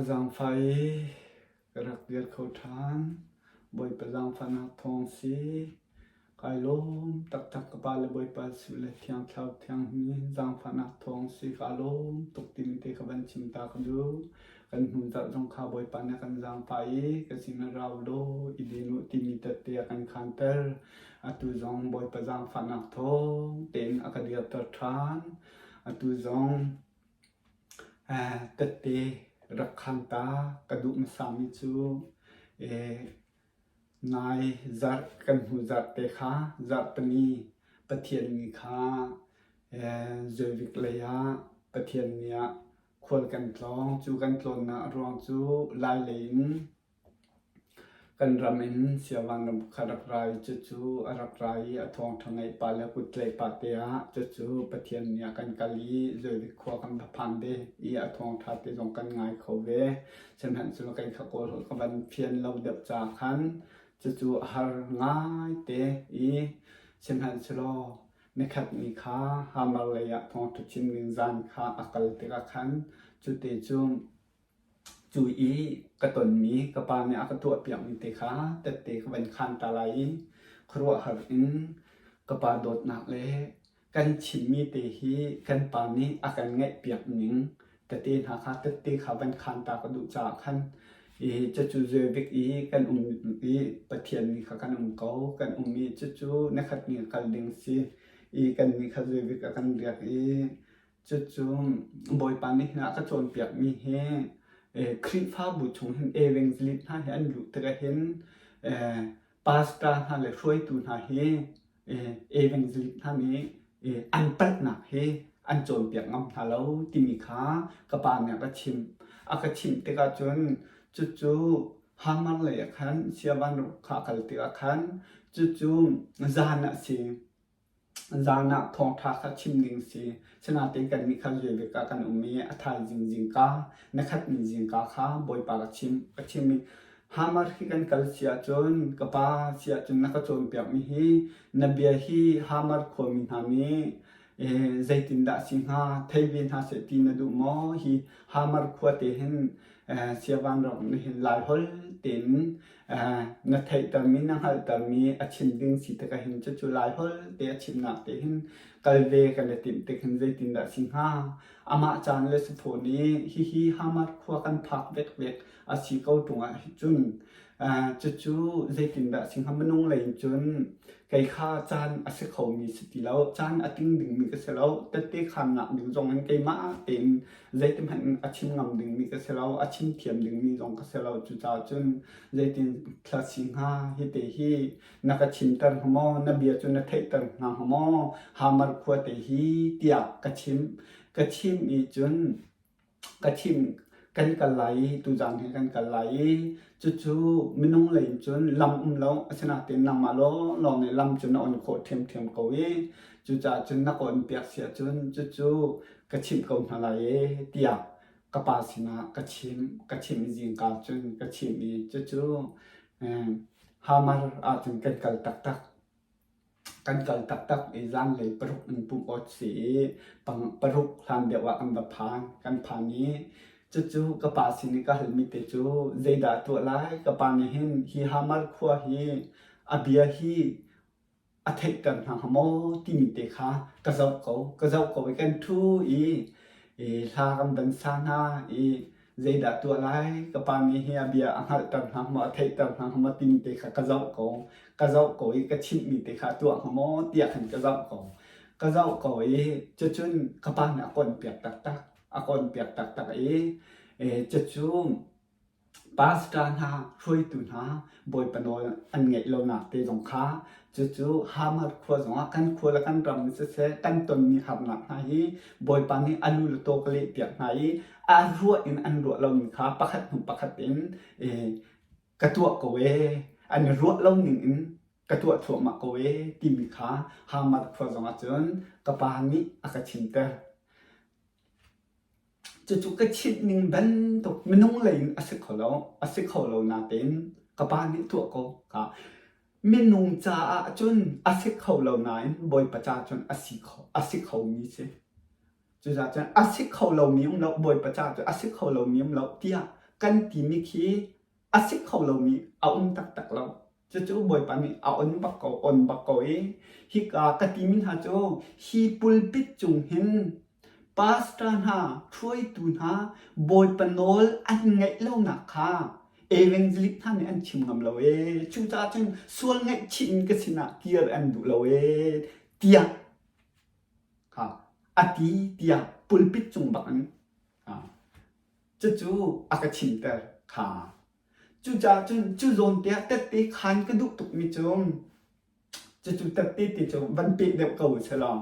Zaangfah i ka rak dir kho ṭhan. Bawipa zaangfahnak thawng si. Kai lawm taktak ka pa le Bawipa Jesuh le Thiang Thlarau Thianghlim zaangfahnak thawng si. Kaa lawm tuk timi te kha van chim ta ka duh. Kan hnu zarh zong kha Bawipa nih a kan zaangfah i ka sinah rau law i din u timi tette a kan khanter. Atu zong Bawipa zaangfahnak thawng tein a ka dirter ṭhan. Atu zong Tette rak khan ta ka duh hmasami cu nai zarh kan hnu zarh te kha zarhpini Pathian ni kha Zuivik lei ah Pathian ni ah khual kan tlawng. Cu kan tlawnnak a ruang cu Lailei in Kan ram in siavanram kha rak ra i cucu a rak ra i a thawngṭha ngeih pah le kuttlaih pah te ah cucu Pathian nih a kan kal i zeitik khua kan va phan ve i a thawngṭha te zong kan ngai kho ve. Sihmanhsehlaw kei kha Kawl holh ka van fian lo deuh caah khan cucu a har ngaite i sihmanhsehlaw nikhat ni kha Hamar lei ah thawngṭha chim ding zan kha a kal tikah khan cute cu Cu i ka tonmi ka pa nih a ka tuahpiakmi te kha tette ka van khaan ta lai i khuaruahhar in ka pa dawtnak le kan chimmi te hi kan pa nih a kan ngaihpiak ning tete hna kha tette kha van khaan ta ka duh caah khan i cucu Zevik i kan um i Pathian nih kha kan um ko kan um i cucu nikhat ni kal ding si i kan nih kha Zevik a kan riak i Cucu Bawipa nih hin a ka cawnpiakmi hi Khrihfabu chung hin evangelist hna hi an luh tikah hin pastor hna le hruaitu hna hi evangelist hna nih an palhnak hi an cawnpiak ngam hna lo timi kha ka pa nih a ka chimh. A ka chimh tikah cun cucu Hamar lei ah khan Siavan kha a kal tikah khan cucu zan ah a si. Zan ah thawngṭha kha chim ding si. Sinain kannih kha zeibik ah kan um i a thaizing zingka, nikhat ni zingka kha Bawipa ka chimh. Ka chim i Hamar hi kan kal si ahcun ka pa si ahcun na ka cawnpiakmi hi na bia hi Hamar khuami hna nih zeitindah a si hnga thei ve hna seh ti na duh maw? Hi Hamar khua te hin Siavanrong nih hin Laiholh tein na theihtermi na hngalhtermi a chim ding si tikah hin cucu Laiholh te a chimnak te hin kal ve kan i timh tik hin zeitindah a si hnga? Amah caan le safawn i hihi Hamar khua kan phak vekvek a si ko ṭung ah cun cucu zeitindah a si hnga? Minung lei in cun kei kha caan a si khomi si ti lo, caan a ting dingmi ka si lo, tette khannak ding zong in keimah tein zeitihmanh in a chim ngam dingmi ka si lo, a chim thiam dingmi zong ka si lo. Cucaah cun zeitin thla si hnga hi te hi na ka chimter hnga maw, na bia cu na theihter hna hnga maw, Hamar khua te hi tiah ka chim. Ka chim i cun ka chim kan kal lai i tuzaan hi kan kal lai i cucu minung lei in cun lam um lo asinain nangmah lawnglawng nih lam cu na on khawh ṭhiamṭhiam ko i cucaah cun na ka on piak si ahcun cucu ka chimh ko hna lai ee tiah ka pa sinah ka chimh. Ka chimh i zingka cun ka chimh i cucu Hamar ahcun kan kal taktak. Kan kal taktak i zanlei paruk in pumh awt si i paruk hlan deuh ah kan va phan. Kan phan i cucu ka pa sin i ka halmi te cu zeidah tuah lai? Ka pa nih hin hi Hamar khua hi a bia hi a theihter hna hnga maw timi te kha ka zoh ko. Ka zoh ko i kan ṭhu i hla kan van sa hna i zeidah tuah lai ka pa nih hi a bia a hngalhter hna hnga maw a theihter hna hnga maw timi te kha ka zoh ko. Ka zoh ko i ka chimhmi te kha a tuah hnga maw tiah khan ka zoh ko. Ka zoh ko i cucun ka pa nih a kawnpiak taktak. A kawnpiak taktak i cucu Pastor hna, hruaitu hna Bawipa nawl an ngeih lonak te zong kha cucu Hamar khua zongah kan khua le kan ram in siseh kan tonmi harnak hna hi Bawipa nih a lu le taw ka lehpiak hna i a ruah in an ruah lomi kha pakhat hnu pakhat in ka tuah ko ee an i ruah lo ning in ka tuah thluahmah ko ee timi kha Hamar khua zongah cun ka pa nih a ka chimter. Cucu ka chimh ning bantuk minung lei in a si kho lo, a si kho lo natein ka pa nih tuah ko ka minung caah cun a si kho lo nain Bawipa ca cun a si kho a si khomi si. Cucaah cun a si kho lomi um lo, Bawipa ca cu a si kho lomi um lo tiah kan timi khi a si kho lomi a um taktak lo. Cucu Bawipa nih a on bak ko, on bak ko i hika ka timi hna cu hi pulpit cung hin pastor hna, hruaitu hna Bawipa nawl an ngaih lonak kha evangelist hna nih an chim ngam lo ee. Cucaah cun sual ngaihchih in ka sinah kir an duh lo ee tiah kha a ti tiah pulpit cung bak in cucu a ka chimter kha. Cucaah cun cu zawn te ah tette khaan ka duh tukmi cu cucu tette ti cu van peh deuh ko selaw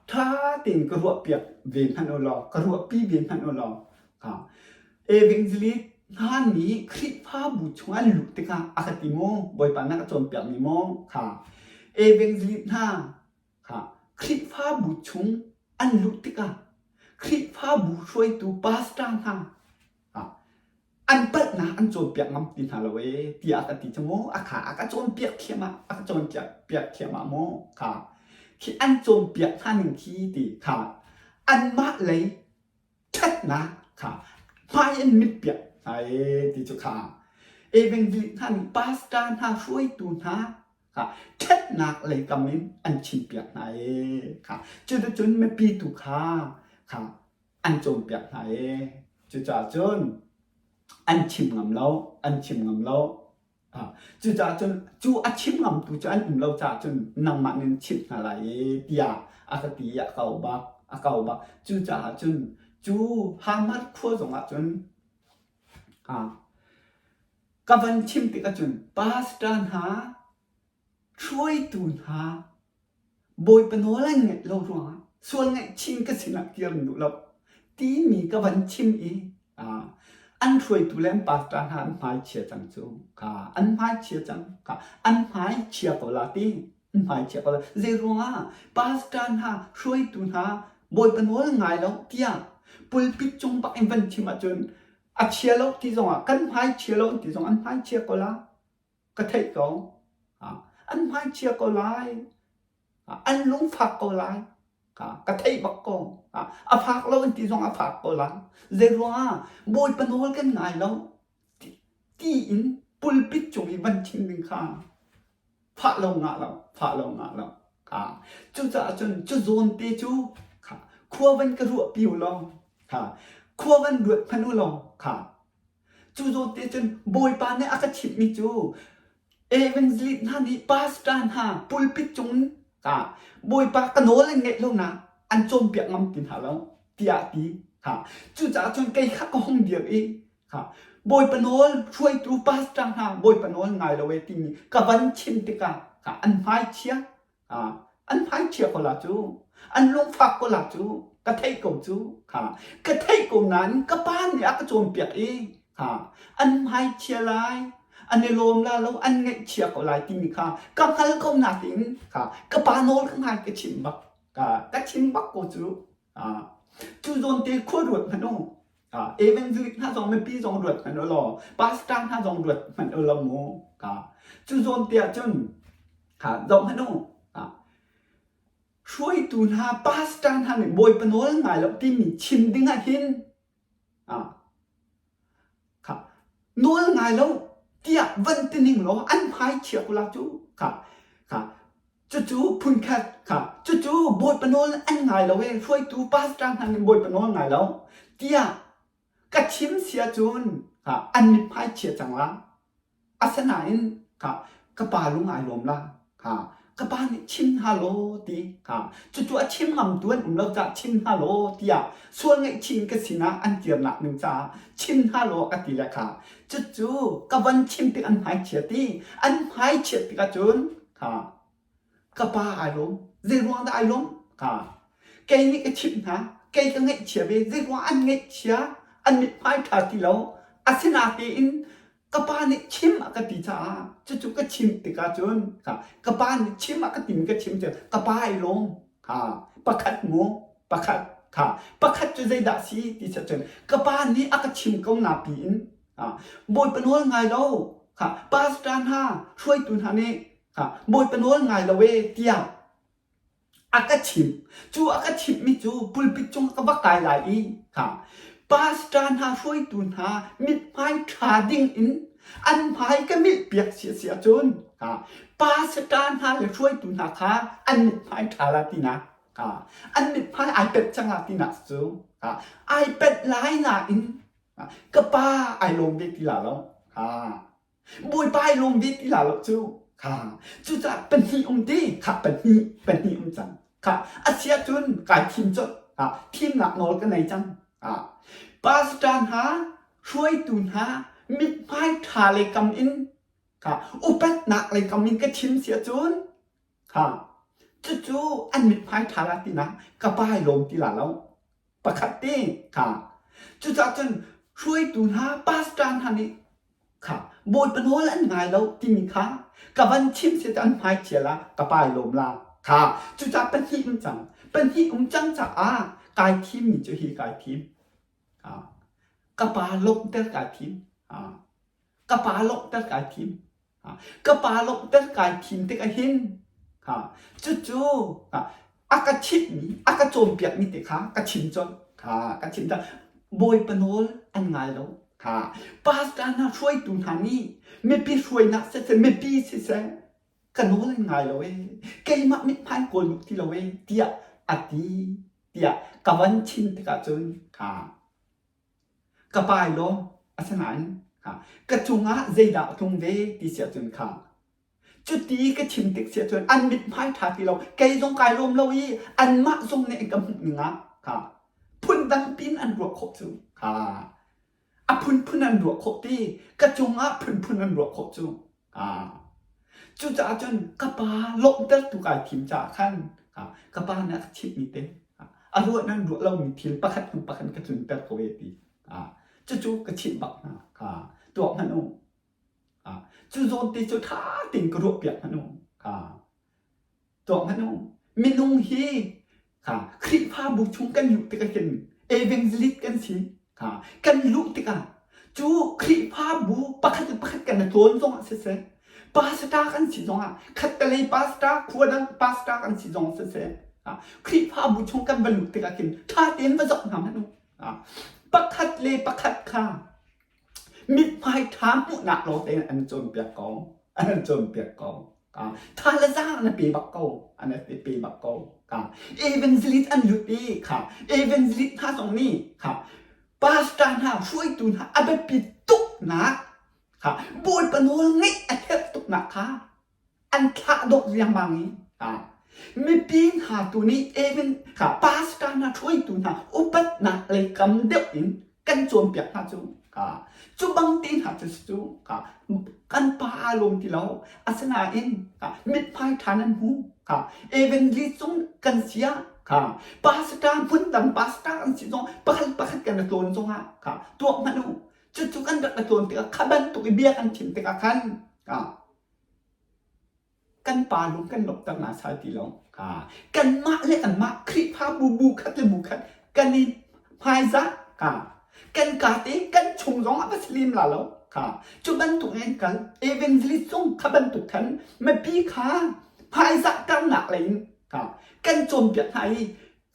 ṭha tein ka ruahpiak ve hmanh u law ka ruahpi ve hmanh u law evangelist hna nih Khrihfabu chung an luh tikah a ka ti maw Bawipa na ka cawnpiakmi maw kha evangelist hna kha Khrihfabu chung an luh tikah Khrihfabu hruaitu pastor hna an palhnak an cawnpiak ngam ti hna lo ee tiah a ka ti cu mu a kha a ka cawnpiak thiam ah a ka cawnpiak piak thiam ah maw kha khi an cawnpiak hna ning khi ti kha anmah lei ṭhatnak kha hmai an mit piak hna ee ti cu kha evangelist hna nih pastor hna hruaitu hna kha ṭhatnak lei kam in an chimpiak hna ee kha cuticun mipi tu kha kha an cawnpiak hna i cucaah cun an chim ngam lo, an chim ngam lo. Cucaah cun cu a chim ngamtu cu an um lo caah cun nangmah nin chimh hna lai i tiah a ka ti i a kau bak, a kau bak. Cucaah cun cu Hamar khua zongah cun ka van chim tikah cun pastor hna, hruaitu hna Bawipa nawl an ngaih lo ruangah sual ngaihchih ka sinah kir an duh lo timi ka van chim i an hruaitu le an pastor hna an hmaichia cang cu kha an hmaichia cang kha an hmaichia ko la ti an hmaichia ko la zei ruangah pastor hna hruaitu hna Bawipa nawl ngai lo tiah pulpit cung bak in van chim ahcun a chia lo ti zongah kan hmaichia lo ti zong an hmaichia ko la ka theih ko. An hmaichia ko lai. An lungfak ko lai. Ka theih bak ko. A fak lo an ti zong a fak ko lai. Zei ruangah Bawipa nawl kan ngai lo ti in pulpit cung i van chim ding kha fah lo ngah lo, fah lo ngah lo. Cucaah cun cu zawn te cu khua van ka ruah pi u law, khua van ruat hmanh u law, Cu zawn te cun Bawipa nih a ka chimhmi cu evangelist hna nih pastor hna pulpit cung ah Bawipa ka nawl an ngeih lonak an cawnpiak ngam ti hna lo tiah a ti. Ha. Cucaah cun kei kha ka hung dir i ha, Bawipa nawl hruaitu pastor hna Bawipa nawl ngai lo e timi ka van chim tikah ha, an hmaichia An hmaichia ko la cu, an lungfak ko la cu, ka theih ko cu. Ka theih ko nain ka pa nih a ka cawnpiak i an hmaichia lai, an i lawm la lo, an ngaihchia ko lai timi kha ka hngal ko nakin ka pa nawl ka ngai ka chim bak. Ka chim bak ko cu. Cu zawn te khua ruat hmanh u. Evangelist hna zong mipi zong ruat hmanh u law, pastor hna zong ruat hmanh u law mu. Cu zawn te ah cun zoh hmanh u. Hruaitu hna, pastor hna nih Bawipa nawl ngai lo timi chim ding ah hin nawl ngai lo tiah van ti ning law an hmai chia ko la cu. Cucu phunkhat kha cucu Bawipa nawl an ngai lo i hruaitu pastor hna nih Bawipa nawl ngai lo tiah ka chim si ahcun an mithmai chia cang la. Asinain ka ka pa lung ai lawm la. Ka pa nih chim hna law ti cucu a chim ngamtu an um lo caah chim hna law tiah sual ngaihchih in ka sinah an kirnak ding caah chim hna law ka ti le kha cucu ka van chim tik an hmaichia ti an hmaichiat tikah cun Ka pa ai lawm. Zei ruang dah ai lawm? Kei nih ka chimh hna. Kei ka ngaihchia ve. Zei ruang an ngaihchia? An mithmai ṭha ti lo. Asinatein ka pa nih chim a ka ti caah cucu ka chim tikah cun ka pa nih chim a ka timi ka chim cu ka pa ai lawm. Pakhat mu pakhat kha pakhat cu zeidah si ti cun ka pa nih a ka chim ko na piin Bawipa nawl ngai lo pastor hna hruaitu hna nih Bawipa nawl ngai lo e tiah a ka chimh. Cu a ka chimhmi cu pulpit cung ka va kai lai i. Pastor hna hruaitu hna mithmai ṭha ding in an hmai ka milhpiak si a si ahcun pastor hna le hruaitu hna kha an mithmai ṭha la tinak an mithmai ai penh cang la tinak cu ai penh lai nain ka pa ai lawm ve ti la lo. Bawipa ai lawm ve ti la lo cu. Kha cucaah pahnih um ti kha pahnih pahnih um cang. Kha a si ahcun kai thim colh. Ha thimnak nawl ka nei cang. Ha pastor hna hruaitu hna mithmai ṭha lei kam in kha upatnak lei kam in ka chim si ahcun kha cucu an mithmai ṭha la tinak ka pa ai lawm ti la lo. Pakhat te kha cucaah cun hruaitu hna pastor hna nih kha Bawipa nawl an ngai lo timi kha ka van chim si an hmai chia la ka pai lawm la kha cucaah pahnih um cang pahnih um cang caah kai thimmi cu hi kai thim ka pa lawmhter kai thim ka pa lawmhter kai thim Ka pa lawmhter kai thim tikah hin cucu a ka chimhmi, a ka cawnpiakmi te kha ka chim colh. Ka chim colh. Bawipa nawl an ngai lo. Pastor hna hruaitu hna nih mipi hruainak siseh, mipi siseh, ka nawl an ngai lo ee. Keimah mithmai kawl duh ti lo ee tiah a ti tiah ka van chim tikah cun Ka pai law asinain ka cungah zeidah a tlung ve ti si ahcun kha cuti ka chim tik si ahcun an mithmai ṭha ti lo kei zong kai lawm lo i anmah zong nih an ka hmuh ning ah kha phundang pin an ruah khawh cu kha a phunphun an ruah khawh ti ka cungah phunphun an ruah khawh cu Cucaah cun ka pa lawmhtertu kai thim caah khan ka pa nih a ka chimhmi te a ruah nan ruah lomi thil pakhat hnu pakhat ka tlunter ko e ti. Cucu ka chimh bak hna. Tuah hmanh u. Cu zawn te cu ṭha tein ka ruahpiak hmanh u. Tuak hmanh u. Minung hi kha Khrihfabu chung kan luh tikah hin evangelist kan si. Kha kan luh tikah cu Khrihfabu pakhat le pakhat kan i tlawn zongah siseh, pastor kan si zongah khattelei pastor, khua dang pastor kan si zong siseh, Khrihfabu chung kan va luh tikah khin ṭha tein va zoh hna hmanh u. Pakhat le pakhat kha mithmai ṭha hmuhnak lawng tein an cawnpiak ko. An cawnpiak ko. Tha le zaang an pe bak ko. An pe bak ko. Evangelist an lut i kha evangelist hna zong nih kha pastor hna hruaitu hna a biapi tuknak kha Bawipa nawl ngeih a herh tuknak kha an thlah dawh riangmang i mipi hna tu nih even kha pastor hna hruaitu hna upatnak lei kam deuh in kan cawnpiak hna cu cu bang te hna cu cu kan pa aa lawm ti lo asinain mithmai ṭha nan hmu evangelist cung kan sia kha pastor hmun dang pastor an si zong pakhat pakhat kan i tlawn zongah kha tuak hmanh u cucu kan rak i tlawn tikah kha bantuk i bia kan chim tikah khan Kan pa lung kan lawmhter naisai ti lo. Kanmah le kanmah Khrihfabu bu khat le bu khat kan i hmaizah. Kan ka te kan chung zong ah va si lem la lo. Cu bantuk in kal evangelist zong kha bantuk khan mipi kha hmaizahternak lei in kan cawnpiak hna i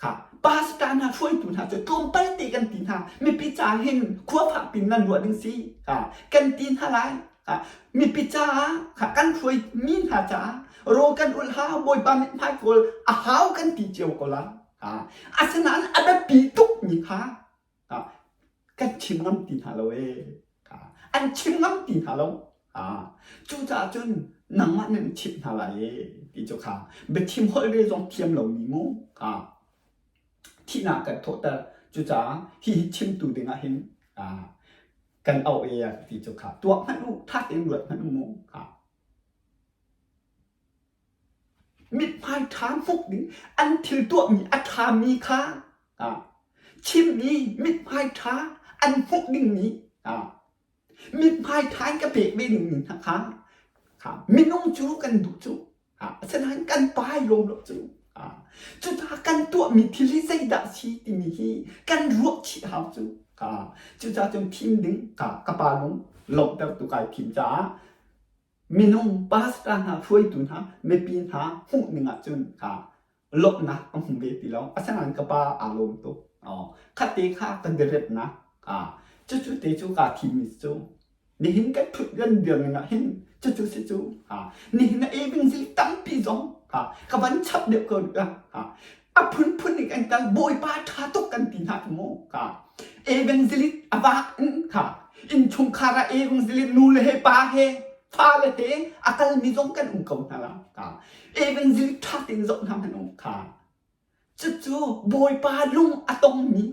Kha pastor hna hruaitu hna cu tlawmpal te kan ti hna mipi ca hin khua fak pin nan ruah ding si kha kan ti hna lai kha mipi caah kha kan hruai mi hna caah rawl kan ulh hau bawipa mithmai kawl a hau kan ti cio ko la kha asinain a biapi tuk mi kha kan chim ngam ti hna lo ee an chim ngam ti hna lo cucaah cun nangmah nan chimh hna lai ee ti cu kha biachim holh re zong thiam lomi mu thihnak kan thawhter cucaah hihi chimtu dingah hin kan auh ee ti cu kha tuah hmanh u ṭha tein ruat hmanh u mu Mithmai ṭha hmuh ding an thil tuahmi a ṭhami kha chimmi mithmai ṭha an hmuh dingmi mithmai ṭha in ka pek ve dingmi hna kha minung cu kan duh cu asinain kan pai lawm lo cu. Cucaah kan tuahmi thil hi zeidah a si timi hi kan ruah chih hau cu. Cucaah cun thim ding ka pa lung lawmhtertu kai thim caah Minung pastor hna hruaitu hna mipi hna hmuh ning ahcun kha lawmhnak ka hmu ve ti lo. Asinain ka pa aa lawm tuk. Khatte kha kan diriatnak. Cucu te cu kaa thimmi cu nihin kan ṭhut kan dir ning ah hin cucu si cu. Nihin ah evangelist tampi zong ka van chap deuh ko rih ah a phunphun in kan kal Bawipa ṭha tuk kan ti hna cu mu. Evangelist a vak in kha innchungkhar ah evangelist nu le he pa he fale he a kalmi zong kan um ko hna la. Evangelist ṭha tein zoh hna hmanh u. Cucu Bawipa lung a tongmi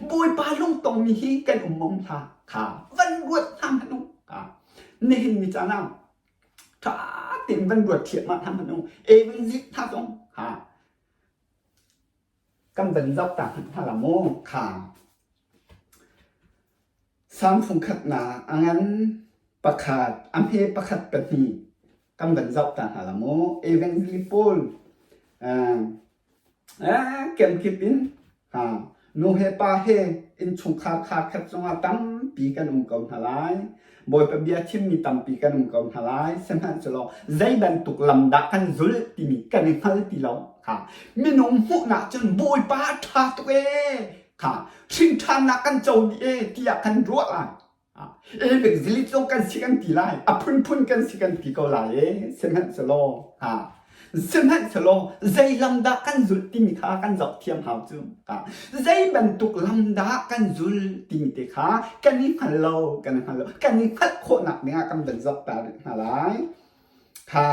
Bawipa lungtongmi hi kan um mom hlah kha van ruat hna hmanh u. Nihin ni caan ah ṭha tein van ruat thiam ah hna hmanh u. Evangelist hna zong ha kan van zoh ta hmanh hna la mu kha. Salm fungkhatnak a ngan pakhat, a hme pakhat pahnih kan van zoh ta hna la mu. Evangelist pawl Kemkip in nu he pa he innchungkhar khar khat zongah tampi kan um ko hna lai. Bawipa bia chimmi tampi kan um ko hna lai. Sihmanhsehlaw zei bantuk lam dah kan zulh timi kan i hngal ti lo. Kha minung hmuhnak cun Bawipa ṭha tuk ee kha hrinṭhannak kan co dih ee tiah kan ruah lai. Evangelist zong kan si kan ti lai. A phunphun kan si kan ti ko lai e. Sihmanhsehlaw, ha. Sihmanhsehlaw zei lam dah kan zulh timi kha kan zoh thiam hau cu. Ha. Zei bantuk lam dah kan zul timi te kha kan i hngal lo, kan i hngal lo. Kan i hngalh khawhnak dingah kan van zoh ta rih hna lai. Kha.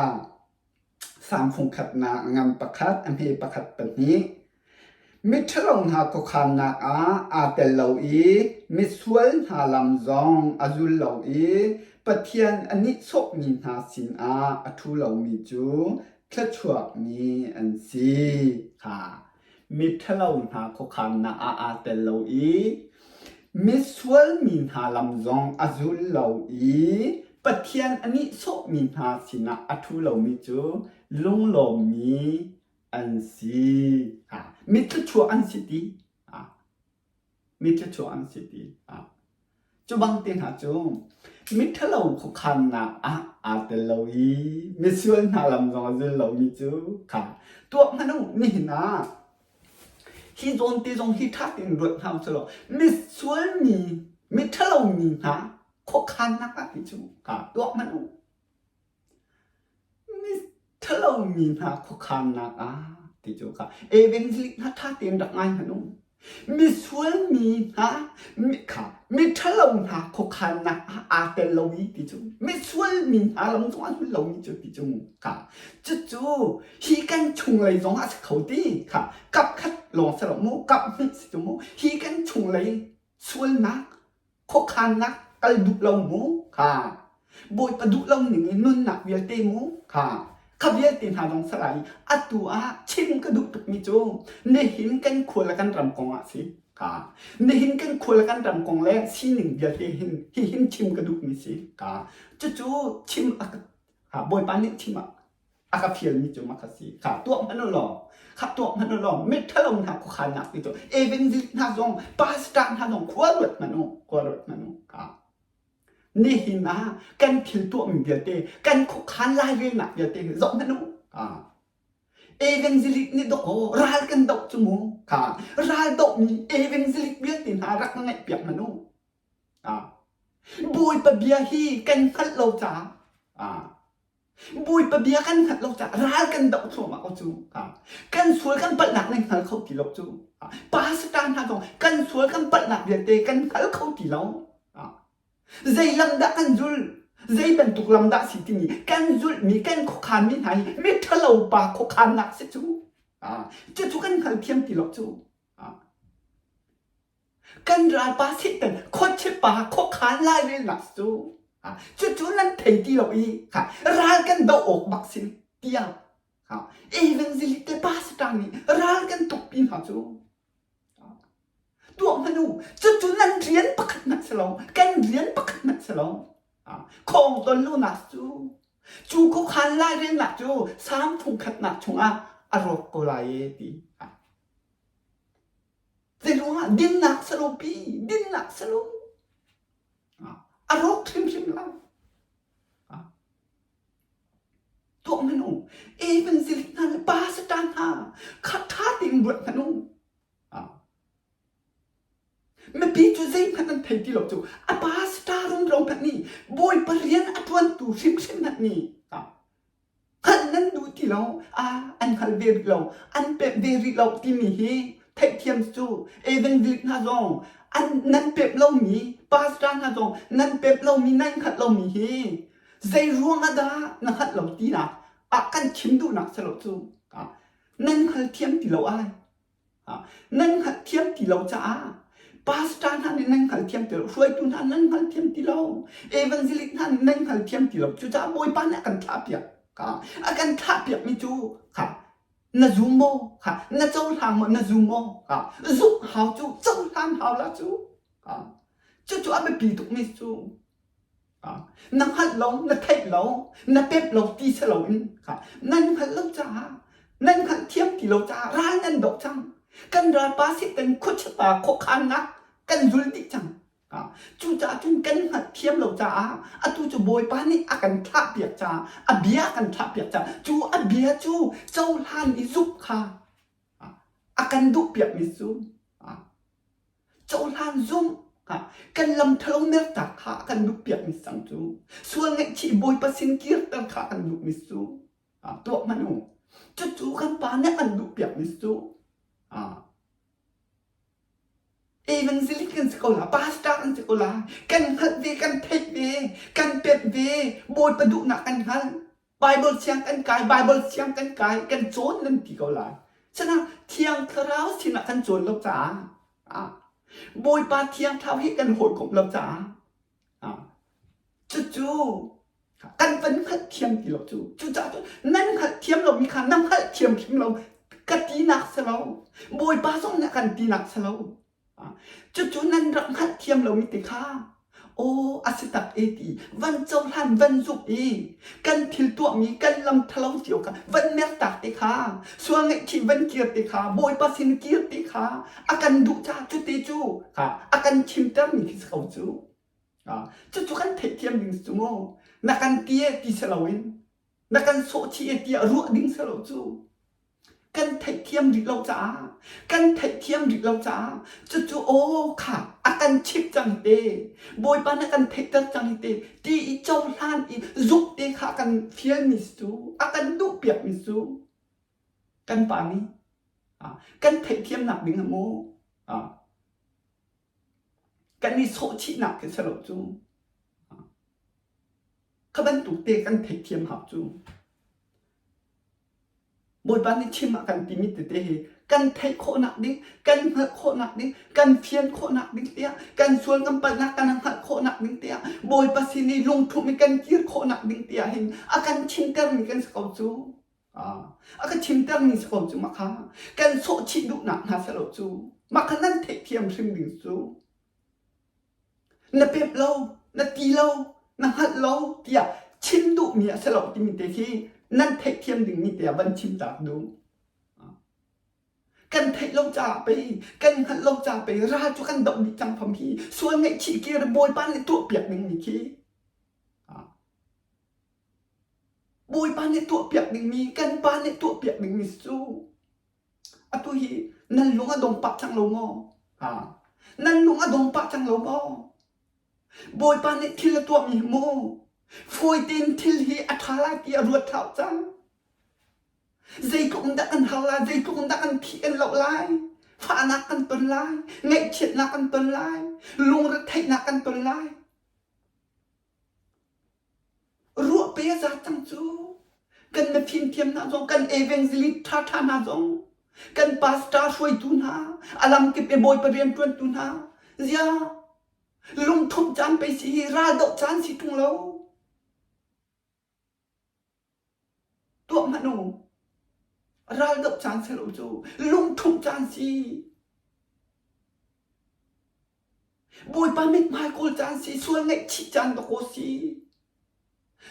Samfung khatnak ngan pakhat, a hme pakhat pahnih. Miṭhalo hna khuakhannak ah aa tel lo i misual hna lam zong a zul lo i Pathian a nihsawhmi hna sinah a ṭhu lomi cu thluachuakmi an si. Kha miṭhalo hna khuakhannak ah aa tel lo i misual mi hna lam zong a zul lo i Pathian a nihsawhmi hna sinah a ṭhu lomi cu lunglawmmi an si. Mi thluachuah an si ti. Mi thluachuah an si ti. Cu bang te hna cu miṭhalo khuakhannak ah aa tel lo i misual hna lam zong a zul lomi cu kha tuah hmanh u nihin ah hi zawn te zong hi ṭha tein ruat hna u selaw misual mi miṭhalo mi hna khuakhannak ah ti cu kha tuah hmanh u. Ṭhalomi hna khuakhannak ah ti cu kha evangelist hna ṭha tein rak ngai hmanh u. Misual mi hna kha miṭhalo hna khuakhannak ah aa tel lo i ti cu misual mi hna lam zong a zul lomi cu ti cu kha cucu hi kan chunglei zong ah si kho ti kha kap khat lawng si lo mu kap hnih si cu mu hi kan chunglei sualnak khuakhannak kal duh lo mu kha Bawipa duh lo ning in nunnak vialte mu kha kha vialte hna zong sarai atu ah chim ka duh tukmi cu nihin kan khua le kan ram kong ah si kha nihin kan khua le kan ram kong le sining vialte hin hi hin chim ka duhmi si kha cucu chim a Bawipa nih chim ah a ka fialmi cu mak a si. Kha tuah hmanh u law, kha tuah hmanh u law, miṭhalo hna khuakhannak ti cu evangelist hna zong, pastor hna zong khua ruat hmanh u, khua ruat hmanh u. Kha. Nihin ah kan thil tuahmi vialte, kan khuakhan lairelnak vialte hi zoh hmanh u. Kha. Evangelist nih dawkaw ral kan doh cu mu. Kha. Ral dohmi evangelist vialte hna rak ngaih piak hmanh u. Ah. Bawipa bia hi kan hngalh lo caah ah Bawipa bia kan hngalh lo caah ral kan doh thluahmah ko cu. Kan sual kan palhnak nan hngal kho ti lo cu. Pastor hna zong kan sual kan palhnak vialte kan hngal kho ti lo. Zei lam dah kan zul? Zei bantuk lam dah si timi kan zulhmi kan khuakhanmi hna hi miṭhalo pa khuakhannak si cu. Cucu kan hngalthiam ti lo cu. Kan ralpa Satan khuachipa khuakhan lairelnak cu cucu nan thei ti lo i ral kan doh awk bak si tiah evangelist te pastor nih ral kan tukpi hna cu tuah hmanh u cucu nan rian pakhat hmanh si lo kan rian pakhat hmanh si lo khawng ton lonak cu cu khuakhan lairelnak cu Salm thongkhatnak chungah a rawk ko lai e ti Zeiruangah dinnak salopi, dinnak salo a rawk hrimhrim lai. Tuah hmanh u, evangelist hna le pastor hna kha ṭha tein ruat hmanh u. Mipi cu zei. Bawipa rian a ṭuantu hrimhrim hmanh nih hngalh nan duh ti lo, an hngal ve rih lo, an pemh ve rih lo timi hi theihthiam cu evangelist hna zong an nan pemh lomi pastor hna zong nan pemh lomi nan hngalh lomi hi zei ruang ah dah na hngalh lo tinak ah kan chim duhnak si lo cu nan hngalthiam ti lo ai. Nan hngalhthiam ti lo caah pastor hna nih nan hngalthiam ti lo, hruaitu hna nan hngalthiam ti lo, evangelist hna nih nan hngalthiam ti lo. Cucaah Bawipa nih a kan thlahpiak. A kan thlahpiakmi cu kha na zum maw? Kha na cohlang maw? Na zum maw? Kha zumh hau cu cohlan hau la cu. Cucu a biapi tukmi cu. Na hngalh lo, na theih lo, na pemh lo ti si loin nan hngalh lo caah, nan hngalhthiam ti lo caah ral nan doh cang. Kan ralpa Satan khuachia khuakhannak kan zul dih cang. Cucaah cun kan hngalhthiam lo caah atu cu Bawipa nih a kan thlahpiak caah, a bia a kan thlahpiak caah, cu a bia cu cohlan i zumh kha a kan duhpiakmi cu Cohlan zumh kan lam ṭhalo mertak kha a kan duhpiakmi cang cu. Sual ngaihchih Bawipa sin kirter kha a kan duhmi cu. Tuah hmanh u. Cucu kan Pa nih a kan duhpiakmi cu. Evangelic kan si ko la, pastor kan si ko la, kan hngalh ve, kan theih ve, kan pemh ve, Bawipa duhnak kan hngalh. Bible siang kan kai, Bible siang kan kai, kan cawn nan ti ko lai. Sana Thiang Thlarau sinah kan cawn lo caah ah, Bawipa Thiang Thlarau hi kan hawikomh lo caah ah, cucu kan van hngalhthiam ti lo cu. Cucaah cun nan hngalhthiam lomi kha na hngalhthiam hrim lo ka tinak si lo. Bawipa zong nih a kan tinak si lo. Cucu nan rak hngalhthiam lomi te kha aw a si tak e ti van cohlan van zumh i kan thil tuahmi kan lam ṭhalo cio kha van mertak te kha sual ngaihchih van kir te kha Bawipa sin kir te kha a kan duh caah cute cu kha a kan chimtermi khi si ko cu. Cucu kan theihthiam ding si cu mu. Na kan ti e ti si loin na kan sawhchih e tiah ruah ding si lo cu. Kan theihthiam rih lo caah kan theihthiam rih lo caah cucu aw kha a kan chimh cang hi te Bawipa nih a kan theihter cang hi te ti i cohlan i zumh te kha a kan fialmi si cu a kan duhpiakmi si cu kan pa nih kan theihthiamnak ding ah maw kan i sawhchihnak khi si lo cu kha bantuk te kan theihthiam hau cu. Bawipa nih chim a kan timi tete hi kan theih khawhnak ding, kan hngalh khawhnak ding, kan fian khawhnak ding tiah, kan sual kan palhnak kan hngalh khawhnak ding tiah, Bawipa sin i lungthumh i kan kir khawhnak ding tiah hin a kan chimtermi kan si ko cu. A ka chimtermi si ko cu mah kha kan sawhchih duhnak hna si lo cu. Mah kha nan theihthiam hrim ding cu. Na pemh lo, na ti lo, na hngalh lo tiah chim duhmi a si lo timi te khi nan theihthiam dingmi te ah van chim tak duh. Kan theih lo caah pei, kan hngalh lo caah pei ral cu kan doh dih cang fam hi sual ngaihchih kir Bawipa nih tuahpiak dingmi khi Bawipa nih tuahpiak dingmi kan Pa nih tuahpiak dingmi cu Atu hi nan lung a dong pah cang lo maw? Ha. Nan lung a dong pah cang lo maw? Bawipa nih thil a tuahmi hi mu fawi tein thil hi a ṭha lai ti a ruat hlah cang. Zeitluk in dah kan har lai, zeitluk in dah kan thih kan loh lai, fahnak kan ton lai, ngaihchiatnak kan ton lai, lungretheihnak kan ton lai. Ruah pe a zat cang cu. Kan mifimthiam hna zong, kan evangelist ṭhaṭha hna zong, kan pastor hruaitu hna, a lamkip i Bawipa rianṭuantu hna, ziah lungthumh caan pei si hi raldoh caan si ṭung lo. Tuah hmanh u. Raldoh caan si lo cu lungthumh caan si. Bawipa mithmai kawl caan si, sual ngaihchih caan dawkaw si.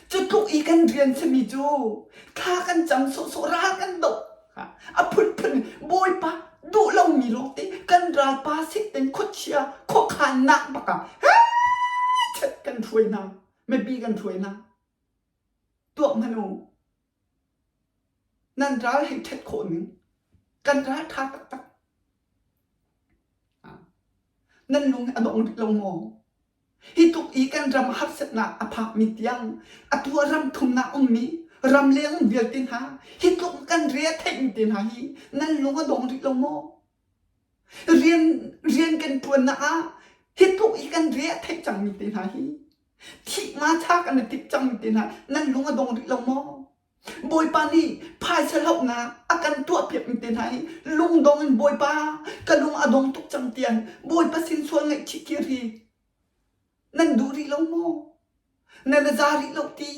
Cu tluk i kan rian simi cu thla kan cam sawhsawh ral kan doh. A phunphun Bawipa duh lomi lawngte kan ralpa Satan khuachia khuakhannak bak ah chet kan hruai hna, mipi kan hruai hna. Tuah hmanh u. Nan ral hei ṭhet khawh ning. Kan ral ṭha taktak. Nan lung a dong rih lo maw? Hi tluk i kan ram harsatnak a phakmi tiang atu ah ram thumnak ummi ramleng um vialte hna hi tluk kan re a theihmi te hna hi nan lung a dong rih lo maw? Rian rian kan ṭuannak ah hi tluk i kan re a theih cangmi te hna hi thih nga cha kan i timh cangmi te hna nan lung a dong rih lo maw? Bawipa nih phaisa hlauhnak a kan tuahpiakmi te hna hi lungdong in Bawipa ka lung a dong tuk cang tiang Bawipa sin sual ngaihchih kir hi nan duh rih lo maw? Nan a za rih lo ti?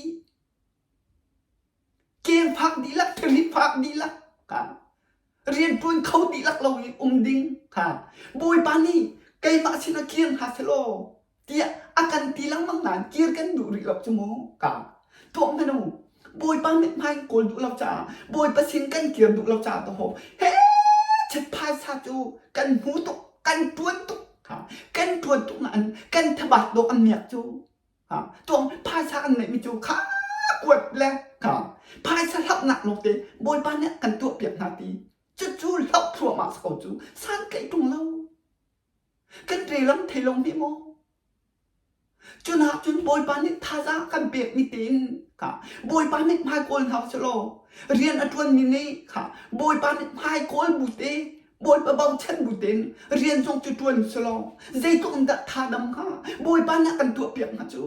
Keng fak dihlak, thilri fak dihlak, rianṭuan kho dihlak lo i um ding kha Bawipa nih keimah sinah kir hna sehlaw tiah a kan ti lengmang nain kir kan duh rih lo cu mu ka tuah hmanh u Bawipa mithmai in kawl duh lo caah Bawipa sin kan kir duh lo caah to he chet phaisa cu kan hmu tuk kan ṭuan tuk kan ṭuan tuk nain kan thabat dawh an miak cu tuang phaisa an neihmi cu kha kuat le kha phaisa hlauhnak lawngte Bawipa nih kan tuahpiak hna ti cucu hlauh thluahmah si ko cu san tlaih ṭung lo kan relam thei lo hme maw cunak cun Bawipa nih thazaang kan pekmi tein kha Bawipa nih hmai kawl hna usih rian a ṭuanmi nih kha Bawipa nih hmai kawl bu te Bawipa bochan bu tein rian zong cu ṭuan selaw zeitluk in dah tha dam hnga Bawipa nih a kan tuahpiak hnga cu.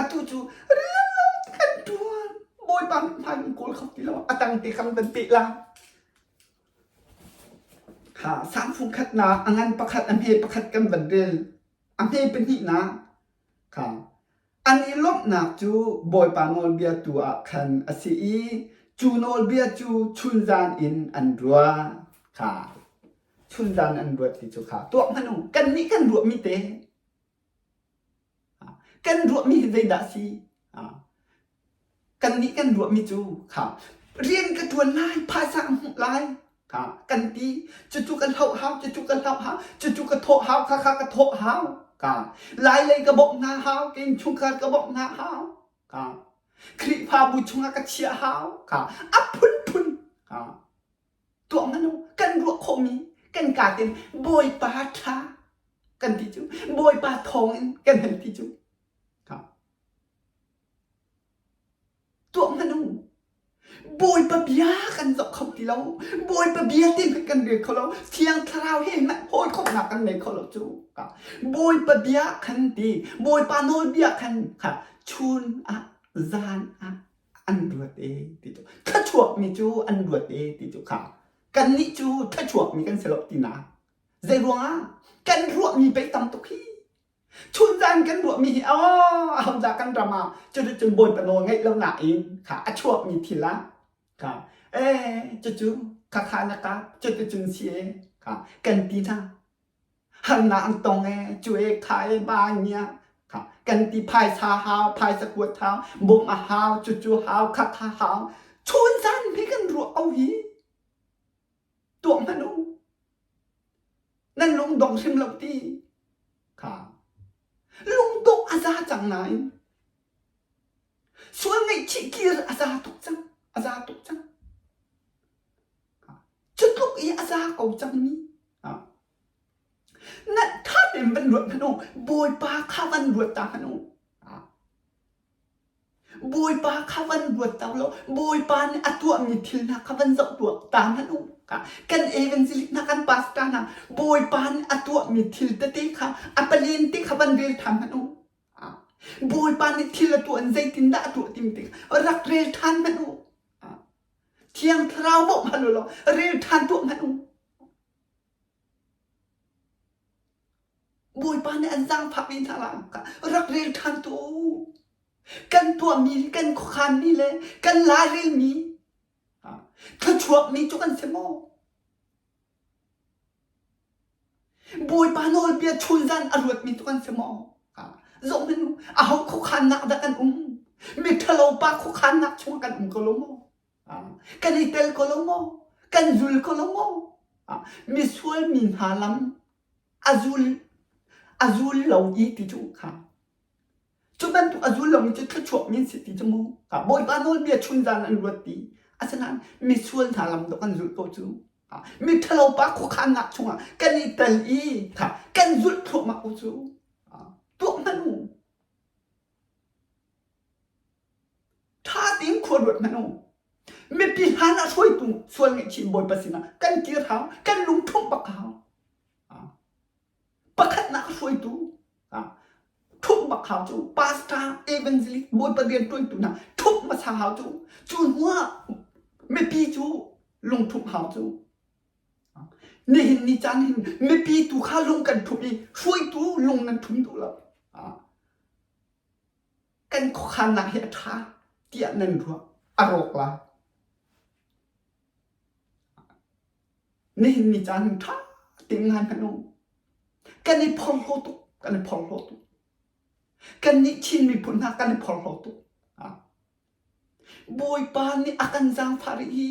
Atu cu rian lo kan ṭuan Bawipa mithmai kan kawl kho ti lo a tang te kan van peh la. Ha sangfung khatnak a ngan pakhat a hme pakhat kan van rel a hme pahnihnak kha An i lawmhnak cu Bawipa nawlbia tu ah khan a si i cu nawlbia cu chunzan in an ruah kha. Chunzan an ruat ti cu kha tuak hmanh u. Kannih kan ruahmi te kan ruahmi hi zeidah a si? Kannih kan ruahmi cu kha rian ka ṭuan lai, phaisa ka hmuh lai kha kan ti. Cucu ka hloh hau, cucu ka hloh hau, cucu ka thawh hau, khakha ka thawh hau. Ka Lailei ka bawmh hna hau, ka innchungkhar ka bawmh hna hau. Ka Khrihfabu chungah ka chiah hau. Ka a phunphun ka tuah hmanh u kan ruah khawhmi kan kaa tein Bawipa ṭha kan ti cu Bawipa thawngin kan hal ti cu. Ka Tuah hmanh u. Bawipa bia kan zoh kho ti lo. Bawipa bia ti hmanh kan rel kho lo. Thiang Thlarau he hmanh hawikomhnak kan ngei kho lo cu. Bawipa bia khan ti, Bawipa nawlbia khan kha chun ah zan ah an ruat e ti cu. Thluachuakmi cu an ruat e ti cu kha. Kannih cu thluachuakmi kan si lo tinak. Zei ruangah? Kan ruahmi pei tam tuk hi. Chunzan kan ruahmi hi aw ahodah kan ram ah cuticun Bawipa nawl ngeih lo nain kha a chuakmi thil ah kha ee cucu khakha na kap cuticun si ee kha kan ti hna. Harnak an tong ee cu ee kha ee ba nia kha kan ti phaisa hau phaisa kuat hau bawmh a hau cucu hau khakha hau chunzan hi kan ruah ko hi tuah hmanh u. Nan lungdong hrim lo ti kha lungdongh a za cang nain sual ngaihchih kir a za tuk cang a za tuk cang cu tluk i a za ko cangmi na tha tein van ruat hmanh u bawipa kha van ruat ta hmanh u Bawipa kha van ruat ta law Bawipa nih a tuahmi thil hna kha van zoh tuah ta hmanh u. Kan evangelic hna kan pastor hna Bawipa nih a tuahmi thil tete kha a palen te kha van rel ṭhan hmanh u. Bawipa nih thil a tuah in zeitindah a tuah timi te kha rak rel ṭhan hmanh u. Thiang Thlarau bawmh hal u law rel ṭhan tuah hmanh u. Bawipa nih an zaangfah ve hna lai rak rel ṭhan tuah u. Kan tuahmi kan khuakhanmi le kan lairelmi thluachuakmi cu kan si maw? Bawipa nawlbia chunzan a ruatmi cu kan si maw? Zohhmanh u, aho khuakhannak dah kan um? Miṭhalo pa khuakhannak chungah kan um ko lo maw? Kan i tel ko lo maw? Kan zul ko lo maw? Misual mi hna lam a zul a zul lo i ti cu kha cu bantuk a zul lomi cu thluachuak mi an si ti cu mu kha Bawipa nawlbia chunzan an ruat ti asinain misual hna lam dawh kan zulh ko cu miṭhalo pa khuakhannak chungah kan i tel i kha kan zulh thluahmah ko cu. ruat hmanh u. Mipi hlan ah hruaitu sual ngaihchih Bawipa sinah kan kir hau, kan lungthumh bak hau. Pakhatnak hruaitu thumh bak hau cu pastor, evangelist, Bawipa rianṭuantu hna thumh hmasa hau cu. Cu hnuah mipi cu lungthumh hau cu. Nihin ni caan hin mipi tu kha lung kan thumh i hruaitu lung nan thum duh lo. Kan khuakhannak hi a ṭha tiah nan ruah a rawk lai. Nihin ni caan hin ṭha tein ngai hmanh u. Kan i phorhlaw tuk, kan i phorhlaw tuk. Kannih Chin miphun hna kan i phorhlaw tuk. Bawipa nih a kan zaangfah rih hi.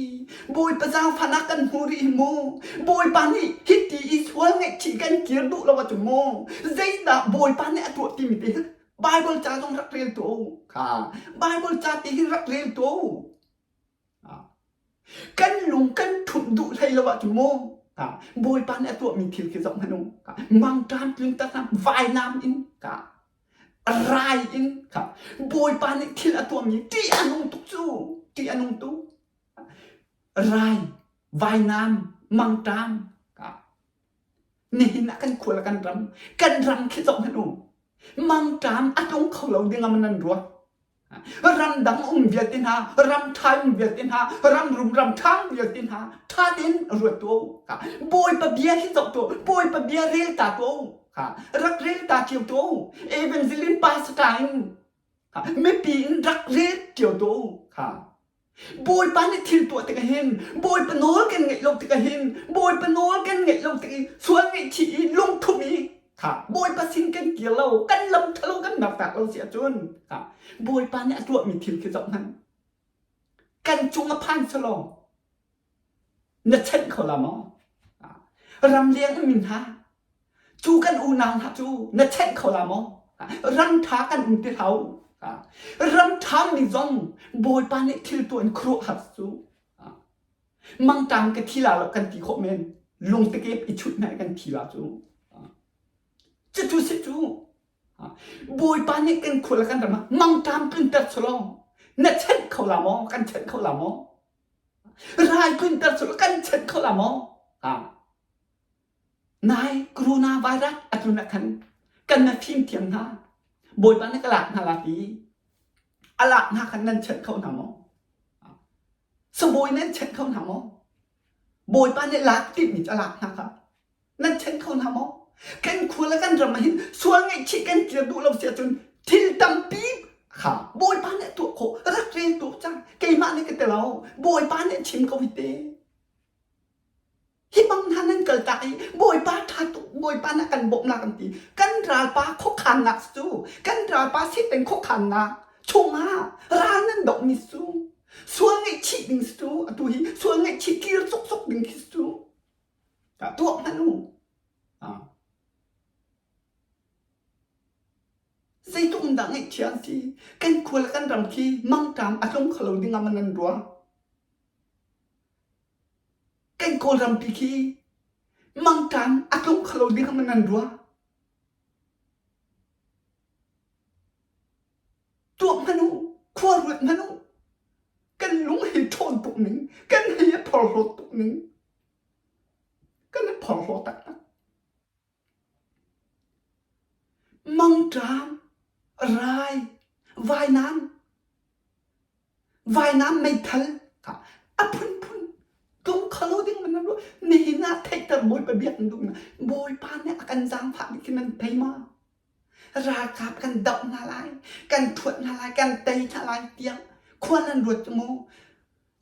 Bawipa zaangfahnak kan hmu rih hi mu. Bawipa nih hiti i sual ngaihchih kan kir duh lo ahcun mu. Zeidah Bawipa nih a tuah timi te hi Bible ca zong rak rel tuah u. Kha Bible ca te hi rak rel tuah u. Kan lung kan ṭhumh duh hlei lo ahcun mu Bawipa nih a tuahmi thil khi zoh hmanh u. Mangṭam tlunter hna vainam in rai in Bawipa nih thil a tuahmi ṭih a nung tuk cu ṭih a nung tuk. Rai, vainam, mangṭam nihin ah kan khua le kan ram kan ram khi zoh hmanh u. Mangṭam a tlung kho lo ding ah maw nan ruah? Ramdang um vialte hna, ram ṭha um vialte hna, ram rum ram ṭha um vialte hna, ṭha tein ruat tuah u. Bawipa bia hi zoh tuah u. Bawipa bia rel ta tuah u. Rak rel ta cio tuah u. Evangeline pastor in mipi in rak rel cio tuah u. Bawipa nih thil tuah tikah hin Bawipa nawl kan ngaih lo tikah hin Bawipa nawl kan ngaih lo tik i sual ngaihchih i lungthumh i kha Bawipa sin kan kir lo kan lam ṭhalo kan mertak lo si ahcun kha Bawipa nih a tuahmi thil khi zoh hmanh kan cung a phan selaw Na chanh kho la maw? Ramleng ummi hna, cu kan unau hna cu na chanh kho la maw? Ram ṭha kan um ti hlah u. Ram ṭha mi zong Bawipa nih thil tuah in khuaruahhar cu mangṭam ka thi la lo kan ti khawh men. Lungtekep i chut hna kan thi la cu. Cucu si cu Bawipa nih kan khua le kan ram ah mangṭam tlunter selaw na chanh kho la maw? Kan chanh kho la maw? Rai tlunter cu kan chanh kho la maw? Nai coronavirus a tlun ah khan kan na fimthiam hna. Bawipa nih ka lak hna la ti. A lak hna khan nan chanh kho hna maw? Sabawi nan chanh kho hna maw? Bawipa nih lak timhmi cu a lak hna kha. Nan ṭhen kho hna maw? Kan khua le kan ram ah hin sual ngaihchih kan kir duh lo si ahcun thil tampi kha Bawipa nih a tuah khawh. Rak rel tuah cang. Keimah nih ka ti lo. Bawipa nih a chim ko hi te. Hi bang hna nan kaltak i Bawipa ṭha tuk, Bawipa nih a kan bawmhnak an ti. Kan ralpa khuakhannak cu, kan ralpa Satan khuakhannak chungah ral nan dohmi cu, sual ngaihchih ding cu, atu hi sual ngaihchih kir cukcuk ding khi cu. Tuah hmanh u. Zeitluk in dah ngaihchia an si. Kan khua le kan ram khi mangṭam a tlung kho lo ding ah maw nan ruah? Kan Kawlrampi khi mangṭam a tlung kho lo ding ah maw nan ruah? Tuah hmanh u, khua ruat hmanh u. Kan lung hei ṭhawn tuk ning, kan hei a phorhlawt tuk ning. Kan i phorhlaw taktak. Mangṭam, rai, vainam, vainam meithal kha a phunphun tlung kho lo ding man ruah. Nihin ah theihter Bawipa biak nan duh na Bawipa nih a kan zaangfah bik khi nan thei ma? Ralkap kan doh hna lai, kan thuat hna lai, kan tei hna lai tiah khua nan ruat cu mu.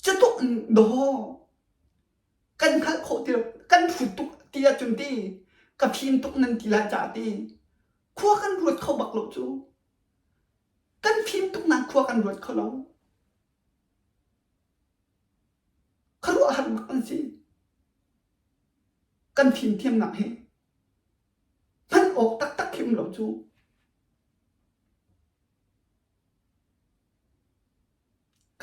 Cutuk in daw kan hngalh khawh ti lo kan hrut tuk ti ahcun ti ka fim tuk nan ti lai caah ti khua kan ruat kho bak lo cu kan fim tuk nain khua kan ruat kho lo khuaruahhar bak an si kan fimthiamnak hi hman awk taktak khi um lo cu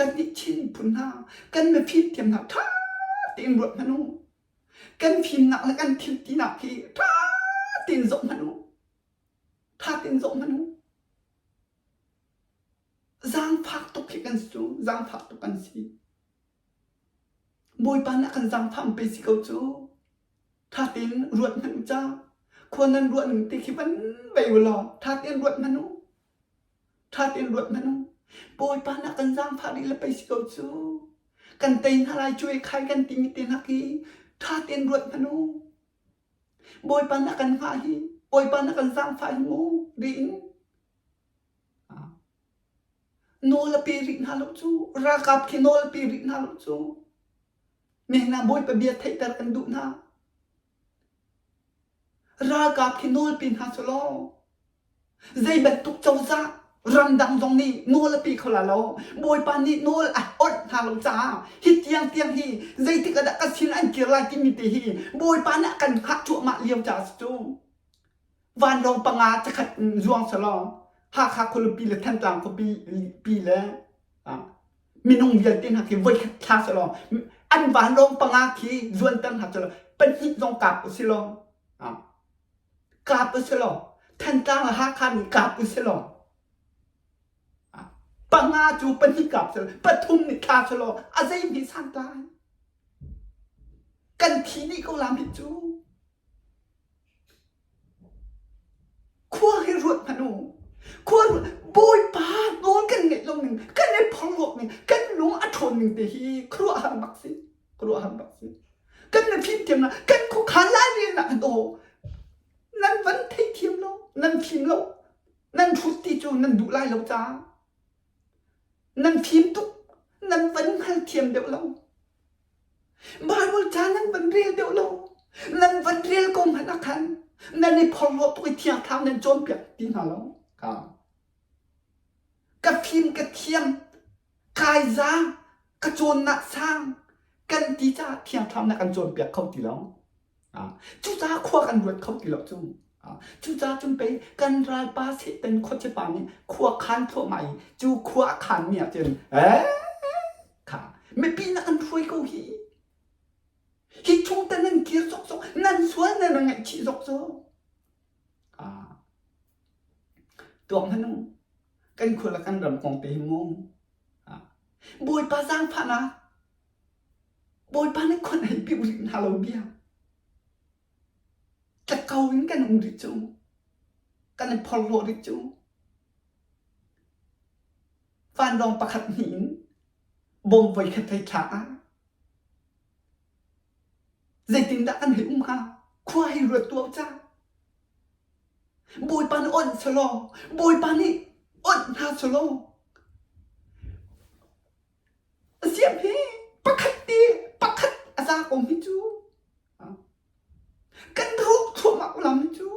Kannih Chin miphun hna, kan mifimthiam hna ṭha tein ruat hmanh u. Kan fimnak le kan thil tinak hi ṭha tein zoh hmanh u. Ṭha tein zoh hmanh u. Zaangfak tuk hi kan. kan si cu, zaangfah tuk kan si. Bawipa nih a kan zaangfah pe si ko cu. Ṭha tein ruat hmanh u ca. Khua nan ruah ning te khi van bei u law ṭha tein ruat hmanh u. Ṭha tein ruat hmanh u. Bawipa nih a kan zaangfah rih le pei si ko cu. Kan tei hna lai cu e khai kan timi te hna khi ṭha tein ruat hmanh u. Bawipa nih a kan hngah hi, Bawipa nih a kan zaangfah hi mu tiin nawl a pe rih hna lo cu. Ralkap khi nawl a pe rih hna lo cu. Nihin ah Bawipa bia theihter kan duh hna. Ralkap khi nawl pe hna selaw zei bantuk cozah ramdang zong nih nawl a pe kho la lo. Bawipa nih nawl a awnh hna lo caah hi tiang tiang hi zeitik ah dah ka sin an kir lai timi te hi Bawipa nih a kan hngah cuahmah lio caah a si cu. Vanlawng panga cakhat zuang selaw Hakha khualipi le Thantlang khuapi pi le minung vialte hna khi voikhat thla selaw an vanlawng panga khi zuanter hna selaw pahnih zong kap usih law kap usih law Thantlang le Hakha nih kap usih law panga cu pahnih kap selaw pathum nih thla selaw a zeihmeh santlai kan thi dih ko la mit cu Khua hi ruat hmanh u. Khua ruat Bawipa nawl kan ngeih lo ning, kan i phorhlawt ning, kan lung a ṭhawn ning te hi khuaruahhar bak si. Khuaruahhar bak si. Kan na fimthiamnak, kan khuakhan lairelnak an aw. Nan van theithiam lo, nan fim lo, nan hrut ti cu nan duh lai lo caah. Nan fim tuk, nan van hngalthiam deuh lo. Baibal ca nan van rel deuh lo. Nan van rel ko hmanh ah khan nan i phorhlawh tuk i Thiang Thlarau nan cawnpiak ti hna lo. Ka ka fim ka thiam, kai zaang, ka cawnnak sang kan ti caah Thiang Thlarau na kan cawnpiak kho ti lo. Cucaah khua kan ruat kho ti lo cu. Cucaah cun pei kan ralpa Satan khuachipa nih khua khan thluahmah i cu khua a khanmi ah cun eh kha mipi na kan hruai ko hi. Hi chung te nan kir zokzok nan sual nan ra ngaihchih zokzok. Tuak hmanh u kan khua le kan ram kong te hi mu. Bawipa zaangfahnak Bawipa nih khon hei piu rih hna lo bia. Tlakko in kan um rih cu. Kan i phorhlawh rih cu. Vanlawng pakhat hnih in bom voikhat hei thlak ah zeitindah kan hei um hnga? Khua hei ruat tuah ca. Bawipa nih onh selaw, Bawipa nih onh hna selaw, Siam hi pakhat ti pakhat a za ko hi cu. Kan rawk thluahmah ko lam hi cu.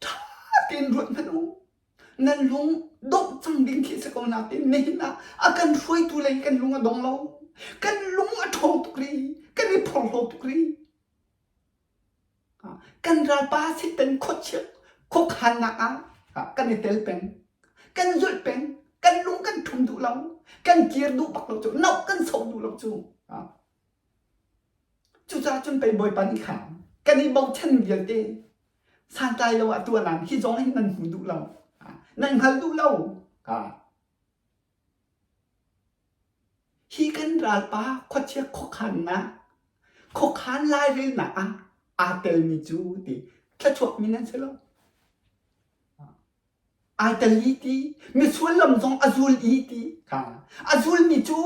Ṭha tein ruat hmanh u. Nan lung dongh cang ding khi si ko nain nihin ah a kan hruaitu lei kan lung a dong lo. Kan lung a ṭhawng tuk rih. Kan i phorhlaw tuk rih. Kan ralpa Satan khuachiat khuakhannak ah kan i tel peng. Kan zulh peng. Kan lung kan ṭhum duh lo. Kan kir duh bak lo cu. Noh kan soh duh lo cu. Cucaah cun pei Bawipa nih khan kan i bochan vialte santlai lo ah tuah nan hi zong hin nan hmu duh lo. Nan hngal duh lo. Hi kan ralpa khuachia khuakhannak, khuakhan lairelnak ah aa telmi cu ti thluachuakmi nan si lo. Ai tel i ti, misual lam zong a zul i ti kha a zulmi cu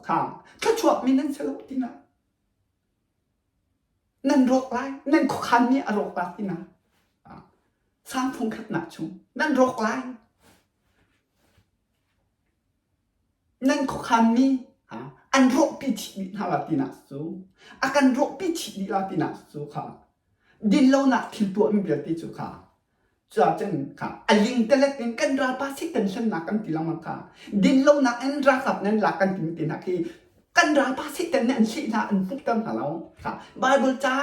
kha thluachuakmi nan si lo tinak. Nan rawk lai, nan khuakhan nih a rawk lai tinak. Sang phung khatnak chung nan rawk lai. Nan khuakhanmi an rawhpi chih dih hna la tinak cu a kan rawhpi chih dih la tinak cu kha dinlonak thil tuahmi vialte cu kha cuahcun kha a lingtelet in kan ralpa Satan hlennak kan ti lengmang kha dinlonak in ralkap nan lak kan timi te hna khi kan ralpa Satan nih an hleh hna an hmuhter hna lo kha Bible ca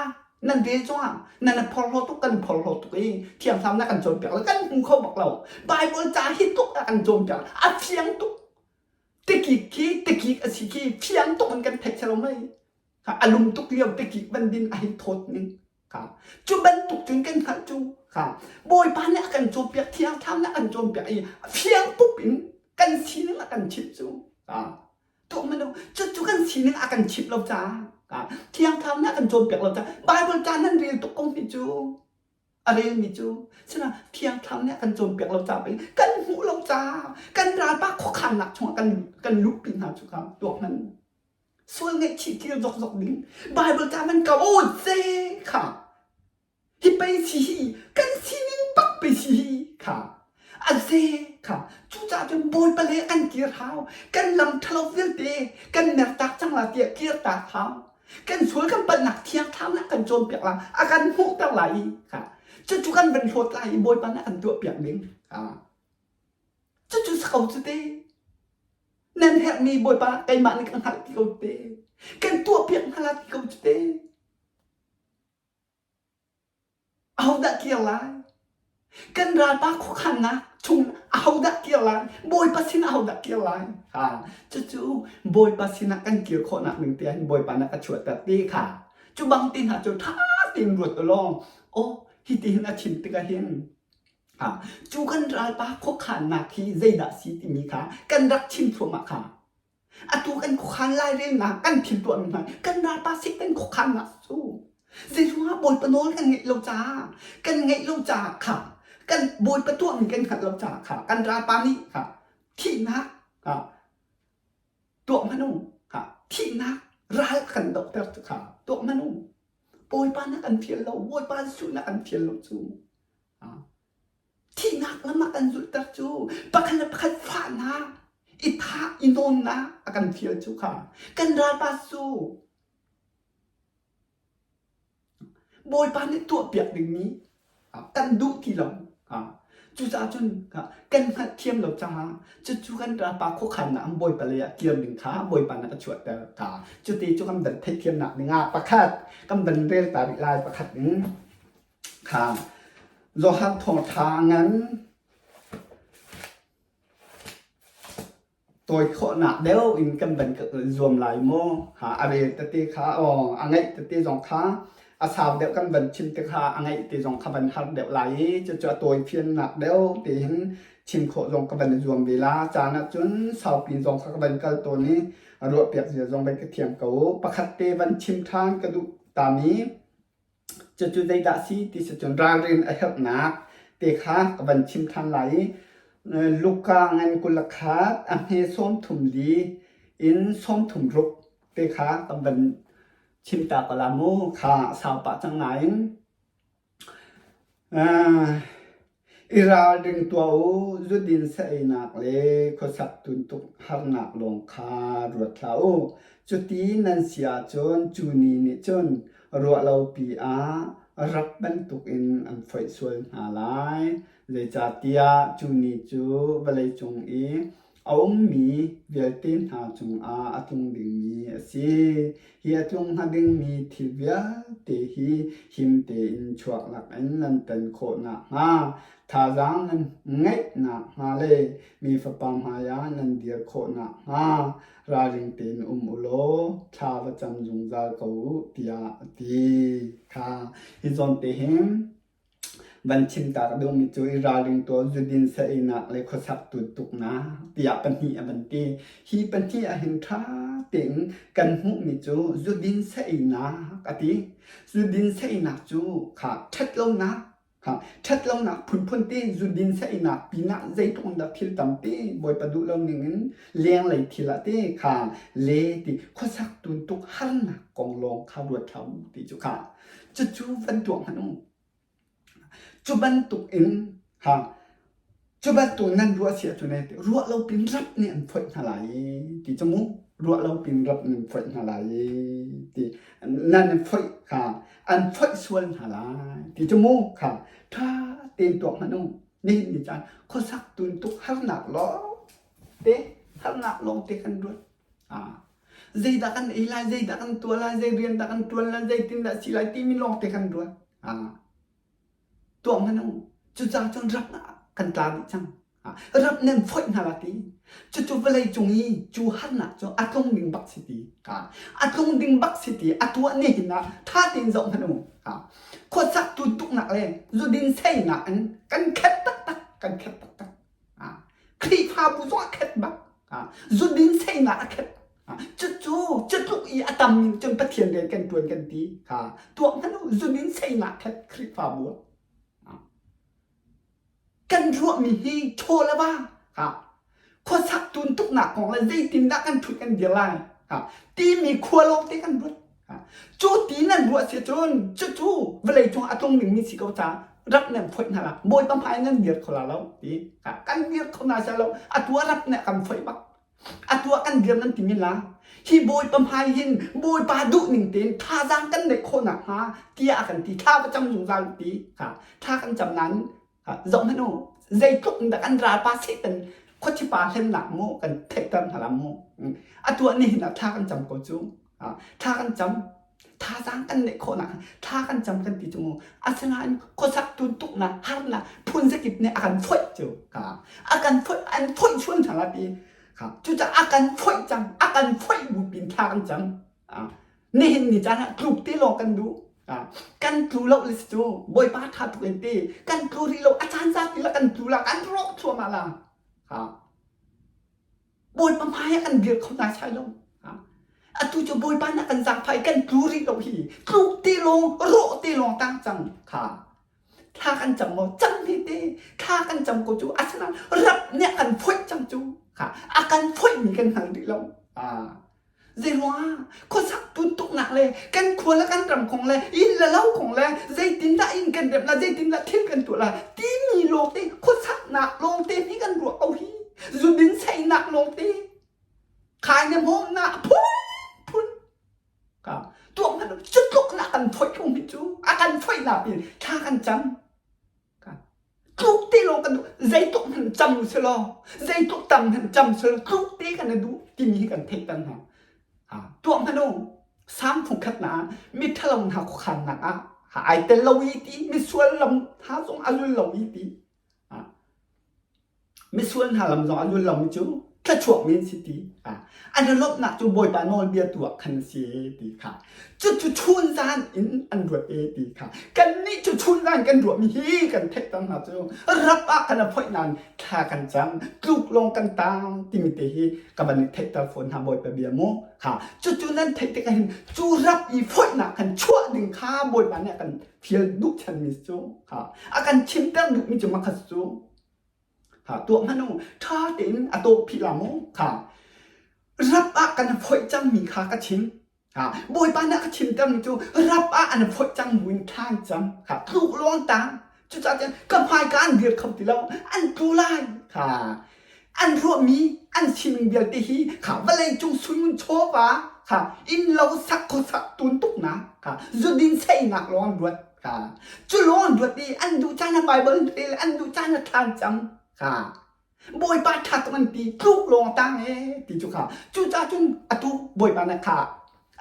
nan rel zongah nan i phorhlaw tuk kan phorhlaw tuk i thiangthlam na kan cawnpiak lo kan hmu kho bak lo Bible ca hi tuk a kan cawnpiak a fiang tuk tikik khi tikik a si khi fiang tuk in kan theih lo mei a lum tuk lio tikik van din a hei thawt ning kha. Kha cu bantuk cun kan hngalh cu kha Bawipa nih a kan cawnpiak Thiang Thlarau nih a kan cawnpiak i fiang pup in kan sining a kan chimh cu. Kha tuah hmanh u. Cucu kan sining a kan chimh lo caah Thiang Thlarau nih a kan cawnpiak lo caah Baibal ca nan rel tuk ko hme cu. A relmi cu sinain Thiang Thlarau nih a kan cawnpiak lo caah pei kan hmuh lo caah kan ralpa khuakhannak chungah kan kan luhpi hna cu kha tuah hmanh. Sual ngaihchih kir zokzok ding Baibal ca man ka aw ce kha hi pei si hi kan sining bak pei si hi kha a ze kha cucaah cun Bawipa le kan kir hau kan lam ṭhalo vialte kan mertak cang la tiah kirtak hau kan sual kan palhnak thiang thlarau nih a kan cawnpiak la a kan hmuhter lai i kha cucu kan van hlawt lai i Bawipa nih a kan tuahpiak ding kha cucu si ko cu te nan herhmi Bawipa keimah nih ka hngalh ti ko te kan tuahpiak hna la ti ko cu te Ahodah kir lai? Kan ralpa khuakhannak chung ahodah kir lai? Bawipa sin ahodah kir lai? Ha, cucu Bawipa sinah kan kir khawhnak ning te hin Bawipa nih a chuahter ti kha. Cu bang te hna cu ṭha tein ruat u law, aw hi ti hin a chim tikah hin ha, cu kan ralpa khuakhannak hi zeidah si timi kha kan rak chim thluahmah kha. Atu kan khuakhan lairelnak kan thil tuahmi hna kan ralpa sik kan khuakhannak cu zeiruangah Bawipa nawl kan ngeih lo caah kan ngeih lo caah kha kan Bawipa tuahmi kan hngalh lo caah kha kan ralpa nih kha thihnak kha tuah hmanh u kha thihnak ral kan dohter cu kha tuah hmanh u Bawipa na kan fial lo Bawipa Jesuh na kan fial lo cu Thihnak lam a kan zulhter cu pakhat le pakhat fahnak, i thah, i nawnnak a kan fial cu kha kan ralpa cu Bawipa nih tuahpiak dingmi kan duh ti lo. Cucaah cun kan hngalhthiam lo caah cucu kan ralpa khuakhannak an Bawipa lei ah kir ding kha Bawipa nih a chuahter kha. Cuti cu kan van theihthiamnak dingah pakhat kan van rel ta rih lai pakhat in Kha Johan thawngṭha ngan tawi khawhnak deuh in kan van zuam lai maw? Ha a rel tete kha aw a ngaih tete zong kha a sau deuh kan van chim te kha a ngaih te zong kha van har deuh lai i cucu a tawi fiannak deuh tein chim khawh zong ka van i zuam ve la. Caan ahcun saupi zong kha ka van kal tawn i ruahpiak zia zong van ka thiam ko. Pakhat te van chim ṭhan ka duh tami Cucu zeidah a si ti si cun ralrin a herhnak te kha ka van chim ṭhan lai i Luka ngan 21 a hme 34 in 36 te kha ka van chim ta ko la mu kha a sau pah cang nain I ralring tuah u, zudin saeinak le khuasak tuntuk harnak lawng kha ruat hlah u. Cuti nan si ahcun cu ni nih cun ruahlopi ah rap bantukin an foih sual hna lai. Zeicahtiah cu ni cu vawleicung i a ummi vialte hna cungah a tlung dingmi a si. Hi a tlung hnga dingmi thil vialte hi him tein chuak lakin nan tan khawh nakhnga, thazaang nan ngeih nakhnga le mi Fapa hmaiah nan dir khawh nakhnga ralring tein um u law thla va cam zungzal ko u, tiah a ti. Kha hi zawn te hin Van chim ta ka duhmi cu i ralring tuah zudin saeinak le khuasak tuntuknak tiah pahnih a van ti. Hi pahnih ahhin ṭha tein kan hmuhmi cu zudin saeinak a ti. Zudin saeinak cu kha ṭhatlonak kha ṭhatlonak phunphun te zudin saeinak pinah zeitluk in dah thil tampi Bawipa duh lo ning in lenglei thil ah te kha le ti khuasak tuntuk harnak kong lawng kha ruat hlah u ti cu kha Cucu van tuah hmanh u. Cu bantuk in ha cu bantuk nan ruah si ahcun eh, ruah lo pin rap nih an foih hna lai ti cu mu ruah lo pin rap nih an foih hna lai ti nan foih kha an foih sual hna lai ti cu mu kha ṭha tein tuak hmanh u nihin ni caan khuasak tuntuk harnak lawng te harnak lawng te kan ruat Zeidah kan ei lai, zeidah kan tuah lai, zei rian dah kan ṭuan lai, zeitindah si lai timi lawng te kan ruat. Tuah hmanh u. Cucaah cun ram ah kan tla dih cang. Ram nan foih hna la ti. Cucu vawlei cung i cu harnak cu a tlung ding bak si ti. A tlung ding bak si ti. A tuah ni hin ah ṭha tein zoh hmanh u. Khuasak tuntuknak le zudin seinak in kan khat taktak kan khat taktak. Khrihfabu zong a khat bak. Zudin seinak a khat. Cucu cutluk i a tam ning cun Pathian rian kan ṭuan kan ti. Tuak hmanh u zudin seinak khat Khrihfabu ah. Kan ruahmi hi chaw le va khuasak tuntuknak kong le zeitindah kan ṭhut kan dir lai timi khua lawngte kan ruat. Cu ti nan ruah si cun cucu vawlei cung a tlung dingmi si ko ca rak nan foih hna la Bawipa hmai nan dir kho la lo ti kan dir kho hna seh lo atu ah rap nih a kan foih bak. Atu ah kan dir nan ti men la. Hi Bawipa hmai hin Bawipa duh ning tein thazaang kan neih khawh nakhnga tiah a kan ti. Thla va cam zungzal u ti. Thla kan cam nain zoh hmanh u zeitluk in dah kan ralpa Satan khuachipa hlennak mu kan theihter hna la mu. Atu ah nihin ah thla kan cam ko cu. Thla kan cam. Thazaang kan neih khawh nakhnga thla kan cam kan ti cu mu. Asinain khuasak tuntuknak harnak phun zakip nih a kan foih cu. A kan foih an foih chuan hna la ti. Cucaah a kan foih cang. A kan foih bu pin thla kan cam. Nihin ni caan ah tluk te lawng kan duh. Kan tlu lo le si cu Bawipa ṭha tuk in ti. Kan tlu rih lo a caan zapi la kan tlu la kan rawk thluahmah la. Bawipa hmai ah kan dir kho naisai lo. Atu cu Bawipa nih a kan zaangfah i kan tlu rih lo hi. Tluk te lawng, rawh te lawng tang cang kha. Thla kan cam maw? Cam hi te. Thla kan cam ko cu. Asinain rap nih a kan foih cang cu. Kha a kan foihmi kan hngal rih lo. Zeiruangah khuasak tuntuknak le kan khua le kan ram kong le inn le lo kong le zeitindah inn kan remh la zeitindah thil kan tuah la timi lawngte khuasaknak lawngte hi kan ruah ko hi zudin seinak lawngte khai ne hmawmnak phunphun ka tuah hmanh cutluk na kan foih ko mi cu a kan foihnak in thla kan cam Tluk te lawng kan duh. Zeitluk hmanh cam u selaw, zeitluk tam hmanh cam selaw, tluk te kan i duh timi hi kan theihter hna. Ha, tuah hmanh u. Salm fungkhat na ah miṭhalo hna khuakhannak ah ha, ai tel lo i ti, misual lam hna zong a zul lo i ti. Ha, misual hna lam zong a zul lomi cu thluachuak men si ti an i lawmhnak cu Bawipa nawlbia tu ah khan a si ti kha cucu chun zan in an ruat e ti kha kannih cu chun zan kan ruahmi hi kan theih cang hna cu rap ah kan a phoih nain thla kan cam tluk lawng kan tang timi te hi ka van i theihter fawn hna Bawipa bia mu kha cucu nan theih tikah hin cu rap i foihnak khan chuah ding kha Bawipa nih a kan fial duh chanmi cu kha a kan chimter duhmi cu makhat cu Kha tuah hmanh u, ṭha tein a tawh phih la mu. Kha rap ah kan foih cangmi kha ka chim. Ha, Bawipa nih a ka chimtermi cu rap ah an foih cang buin thla an cam. Kha tluk lawng tang. Cucaah cun ka hmaika an dir kho ti lo. An tlu lai. Kha an ruahmi an sining vialte hi kha vawlei cung suingun chawva kha innlo sak khuasak tuntuknak kha zudin seinak lawng an ruat. Kha cu lawng an ruat i an duh caan ah Baibal an rel an duh caan ah thla an cam. Kha Bawipa ṭha tuk an ti tluk lawng tang e ti cu kha cucaah cun atu Bawipa nih kha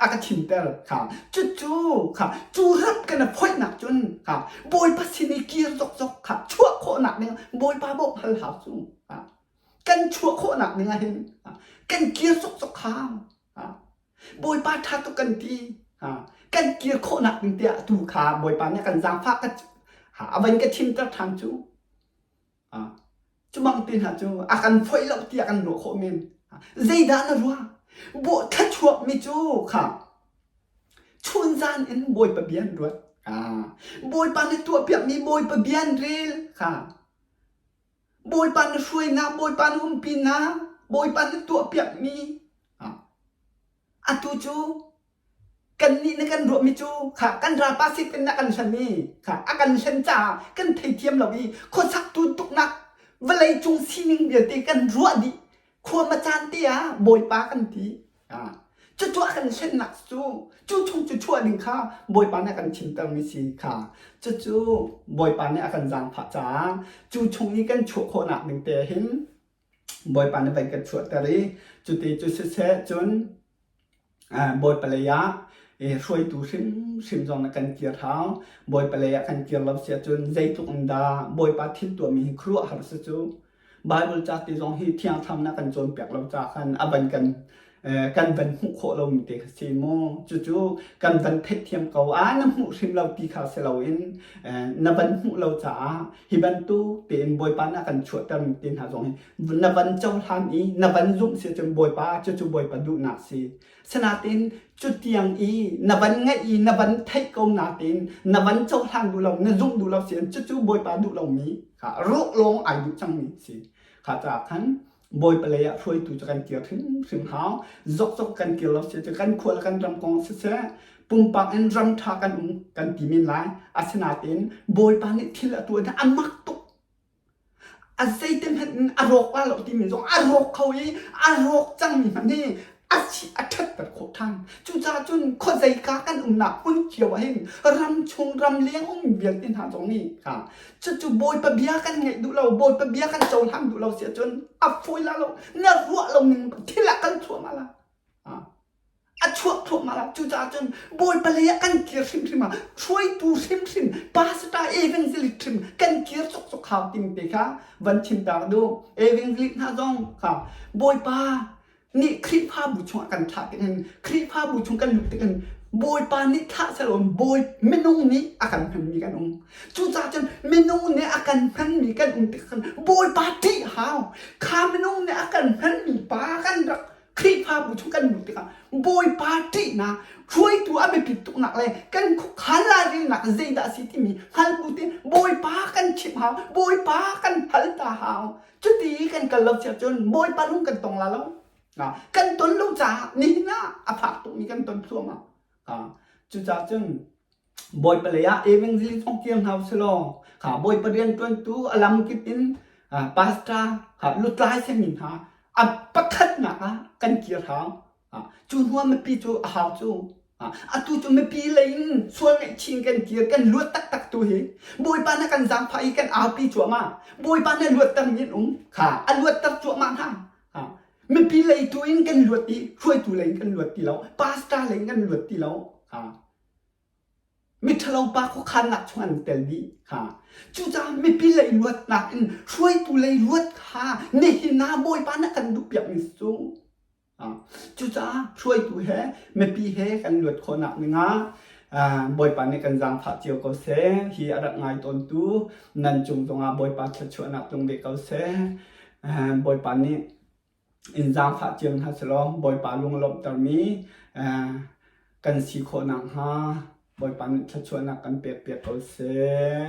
a ka chimter kha cucu kha cu rap kan i phoihnak cun kha Bawipa sin i kir zokzok kha chuah khawhnak ding Bawipa bawmh hal hau cu kan chuah khawhnak ding ah hin kan kir zokzok hau Bawipa ṭha tuk kan ti. Kan kir khawhnak ding tiah atu kha Bawipa nih a kan zaangfah ka a van ka chimter ṭhan cu. Cu bang te hna cu a kan foih lo tiah kan ruah khawh men. Zeidah na ruah? Bawh thluachuakmi cu kha chunzan in Bawipa bia an ruat. Bawipa nih tuahpiakmi Bawipa bia an rel. Kha Bawipa na hruainak, Bawipa na umpinak, Bawipa na tuahpiakmi Atu cu kannih na kan ruahmi cu kha kan ralpa Satan a kan hlen i kha a kan hlen caah kan theithiam lo i khuasak tuntuknak vawleicung sining vialte kan ruah dih khua ma caan te ah Bawipa kan ti. Cucu a kan hlennak cu cu chung cu chuah ding kha Bawipa nih a kan chimtermi si kha cucu Bawipa nih a kan zaangfah caah cu chung i kan chuah khawhnak ding te hin Bawipa nih van kan chuahter i cuti cu siseh cun Bawipa lei ah hruaitu hrimhrim zong na kan kir hau. Bawipa lei ah kan kir lo si ahcun zeitluk in dah Bawipa thil tuahmi hi khuaruahhar si cu. Bible ca ti zong hi Thiang Thlarau nih a kan cawnpiak lo caah khan a van kan. kan van hmuh khawh lomi te kha si mu. Cucu kan van theihthiam ko ah na hmuh hrim lo ti kha si loin na van hmuh lo caah hi bantuk tein Bawipa nih a kan chuahtermi te hna zong hi na van cohlan i na van zumh si cun Bawipa cucu Bawipa duhnak si. Sinain cutiang i na van ngaih i na van theih ko nain na van cohlan duh lo na zumh duh lo si cucu Bawipa duh lomi kha rawh lawng ai duh cangmi si. Kha caah khan Bawipa lei ah hruaitu cu kan kir hrimhrim hau. Zokzok kan kir lo si cu kan khua le kan ram kong siseh pumpak in ram ṭha kan um kan ti men lai. Asinain Bawipa nih thil a tuah a mak tuk. A zeite hmanh in a rawk la lo timi zong a rawk kho i a rawk cangmi hmanh hi a si a ṭhatter khawh ṭhan. Cucaah cun khuazeika kan umnak hmun cio ah hin ram chung ram leng um vialte hna zong nih kha cucu Bawipa bia kan ngaih duh lo, Bawipa bia kan cohlang duh lo si ahcun a fawi la lo, na ruah lo ning thil ah kan chuah ma la. A chuak thluahmah la. Cucaah cun Bawipa lei ah kan kir hrimhrim ah hruaitu hrimhrim pastor evangelist hrim kan kir cukcuk hau timi te kha van chim ta ka duh. Evangelist hna zong kha Bawipa nih Khrihfabu chungah kan thlah tik hin Khrihfabu chung kan lut tik hin Bawipa nih thlah sehlaw Bawi minung nih a kan hmanmi kan um. Cucaah cun minung nih a kan hmanmi kan um tik khan Bawipa ṭih hau. Kha minung nih a kan hmanmi pa kan rak Khrihfabu chung kan luh tikah Bawipa ṭihnak, hruaitu a biapit tuknak le kan khuakhan lairelnak zeidah a si timi hngal bu tein Bawipa kan chimh hau, Bawipa kan hal ta hau. Cuti i kan kal lo si ahcun Bawipa lung kan tong la lo. Kan ton lo caah nihin ah a fak tukmi kan ton thluahmah. Cucaah cun Bawipa lei ah evangelist zong kir hna usih law kha Bawipa rianṭuantu a lamkip in pastor kha lutlai simi hna a pakhatnak ah kan kir hau. Cu hnu ah mipi cu a hau cu. Atu cu mipi lei in sual ngaihchih in kan kir, kan luat taktak tu hi Bawipa nih kan zaangfah i kan aupi cuahmah. Bawipa nih luatter mi an um. Kha a luatter cuahmah hna. Mipi lei tu in kan luat i hruaitu lei in kan luat ti lo, pastor lei in kan luat ti lo. Miṭhalo pa khuakhannak chung an tel dih kha. Cucaah mipi lei luatnak in hruaitu lei luat kha nihin ah Bawipa nih a kan duhpiakmi cu. Cucaah hruaitu he mipi he kan luat khawhnak dingah Bawipa nih kan zaangfah cio ko seh. Hi a rak ngai tawntu nan cung zongah Bawipa thluachuahnak tlung ve ko seh. Bawipa nih in zaangfah cio hna sehlaw Bawipa lung a lawmhtermi kan si khawh nakhnga Bawipa nih thluachuahnak kan pekpiak ko seh.